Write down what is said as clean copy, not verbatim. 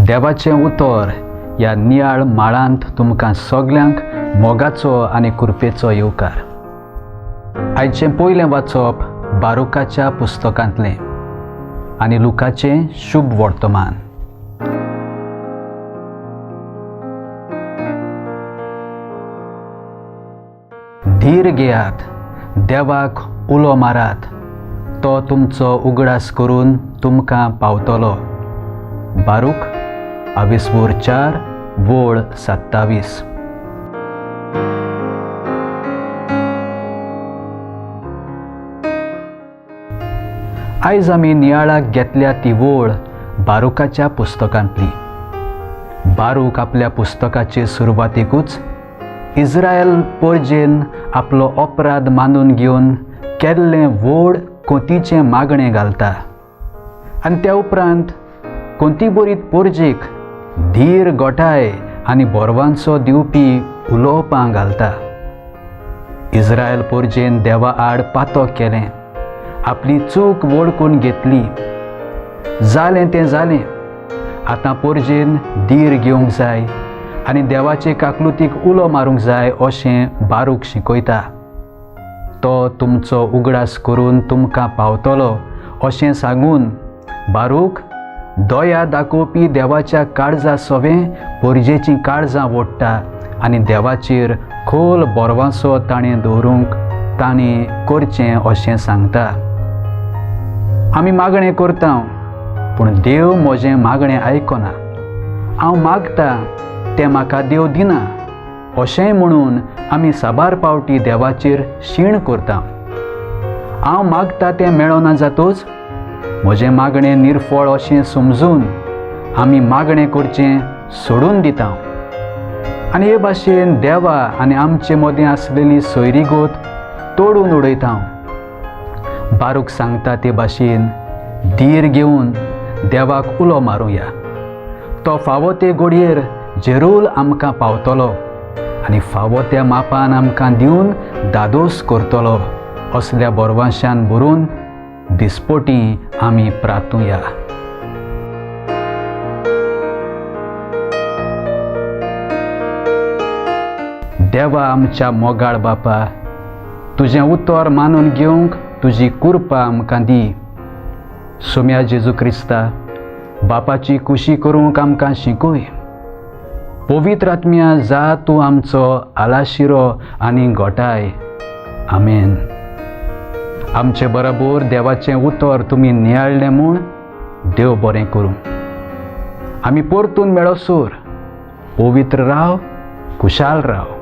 देवाचें उतर ह्या नियाळ माळांत तुमकां सगल्यांक मोगाचो आनी कृपेचो येवकार. आयचें पयलें वाचप बारुकाच्या पुस्तकांतलें आनी लुकाचें शुभ वर्तमान. धीर घेयात, देवाक उलो मारात, तो तुमचो उगडास करून तुमकां पावतलो. बारूक आविसवूर 4 वोळ 27. आयज आमी नियाळाक घेतल्या ती वोळ बारुकाच्या पुस्तकांतली. बारूक आपल्या पुस्तकाचे सुरवातेकूच इस्रायल परजेन आपलो अपराध मानून घेवन केल्लें व्हड कोतीचें मागणें घालता आनी त्या उपरांत कोती बरीत परजेक धीर गोठाय आनी बोरवांचो दिवपी उलोवपां घालता. इस्रायल परजेन देवा आड पातक केलें, आपली चूक वळखून घेतली. जालें तें जालें, आतां परजेन धीर घेवंक जाय आनी देवाचे काकलुतीक उलो मारूंक जाय अशें बारूक शिकयता. तो तुमचो उगडास करून तुमकां पावतलो अशें सांगून बारूक दया दाखोवपी देवाच्या काळजा सवें परजेचीं काळजां ओडटा आनी देवाचेर खोल बोरवांसो ताणें दवरूंक ताणें करचें अशें सांगता. आमी मागणें करता पूण देव म्हजें मागणें आयकना, हांव मागता तें म्हाका देव दिना अशें म्हणून आमी साबार पावटी देवाचेर शीण करता. हांव मागता तें मेळना जातूच म्हजें मागणें निर्फळ अशें समजून आमी मागणें करचें सोडून दिता आनी हे भाशेन देवा आनी आमचे मदीं आसलेली सोयरीगोत तोडून उडयता. बारूक सांगता ते भाशेन धीर घेवन देवाक उलो मारुया, तो फावो ते गोडयेर जेरूल आमकां पावतलो आनी फावो त्या मापान आमकां दिवन दादोस करतलो. असल्या बोरवांशान भरून दिसपोटी आमी प्रातुया. देवा आमच्या मोगाळ बापा, तुजें उतर मानून घेवंक तुजी कृपा आमकां दी. सोम्या जेजू क्रिस्ता, बापाची खुशी करूंक आमकां शिकय. पवित्र आत्म्या जा तूं आमचो आलाशिरो आनी गोठाय. आमेन. आमचे बरोबर देवाचें उतर तुमी नियाळ्ळें म्हूण देव बरें करूं. आमी परतून मेळोसर पवित्र राव, खुशाल राव.